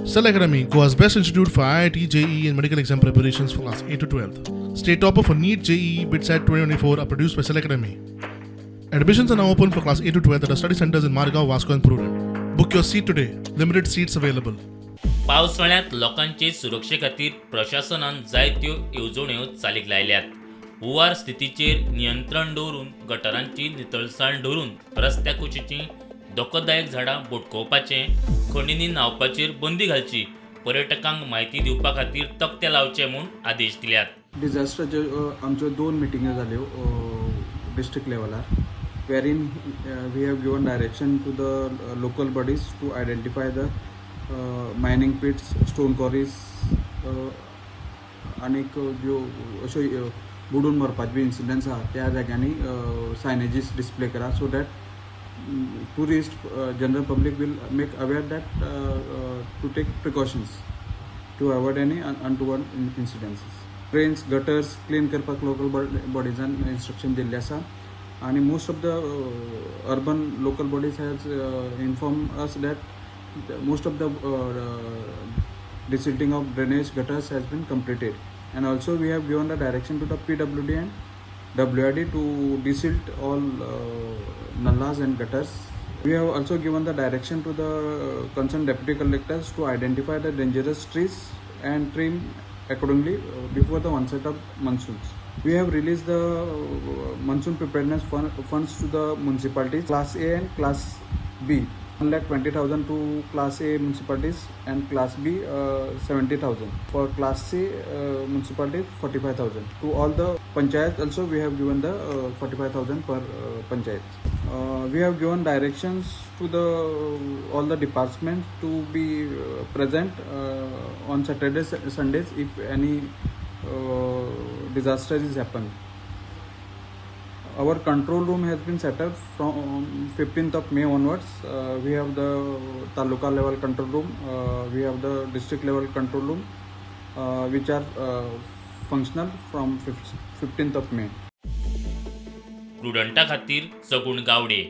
Cell Academy, Goa's best institute for IIT, JEE, and medical exam preparations for class 8 to 12. State topper for NEET, JEE, BITSAT 2024 are produced by Cell Academy. Admissions are now open for class 8 to 12 at our study centers in Margao, Vasco, and Prudent. Book your seat today. Limited seats available. पावसाळ्यांत लोकांचे सुरक्षे खातीर प्रशासनान जायत्यो येवजण्यो चालीक लायल्यात. हुंवार स्थितीचेर नियंत्रण दवरून, गटारांची नितळसाण दवरून, रस्त्या कुशीचीं धोकोदायक झाडां बोटकोवपाचें, खणींनी न्हांवपाचेर बंदी घालची, पर्यटकांक म्हायती दिवपा खातीर तकटे लावचे म्हूण आदेश दिल्यात. डिझास्टराच्यो आमच्यो दोन मिटिंग्यो जाल्यो district लेवलार, wherein we have given direction to the local bodies to identify the mining pits, stone quarries आनीक ज्यो अश्यो बुडून मरपाचे बी इन्सिडंट्स आहा, त्या जाग्यांनी सायनेजीस डिस्प्ले करा, so that tourist, general public will make aware that to take precautions to avoid any untoward incidences. Drains, gutters clean करपाक local बॉडीजान instruction दिल्लें आसा आनी most of the urban local bodies has inform us that most of the desilting of drainage, gutters has been completed, and also we have given the direction to the PWD and WRD to desilt all nallas and gutters. We have also given the direction to the concerned deputy collectors to identify the dangerous trees and trim accordingly before the onset of monsoons. We have released the monsoon preparedness funds to the municipalities, Class A and Class B. 1,20,000 to Class A municipalities and Class B 70,000. For Class C municipalities, 45,000. To all the panchayats also we have given the 45,000 per panchayat. We have given directions to the all the departments to be present on Saturdays, Sundays if any disaster is happened. Our control room has been set up from 15th of May onwards. We have the taluka level control room, we have the district level control room, which are functional from 15th of May. प्रुडंटा खातीर सगुण गावडे.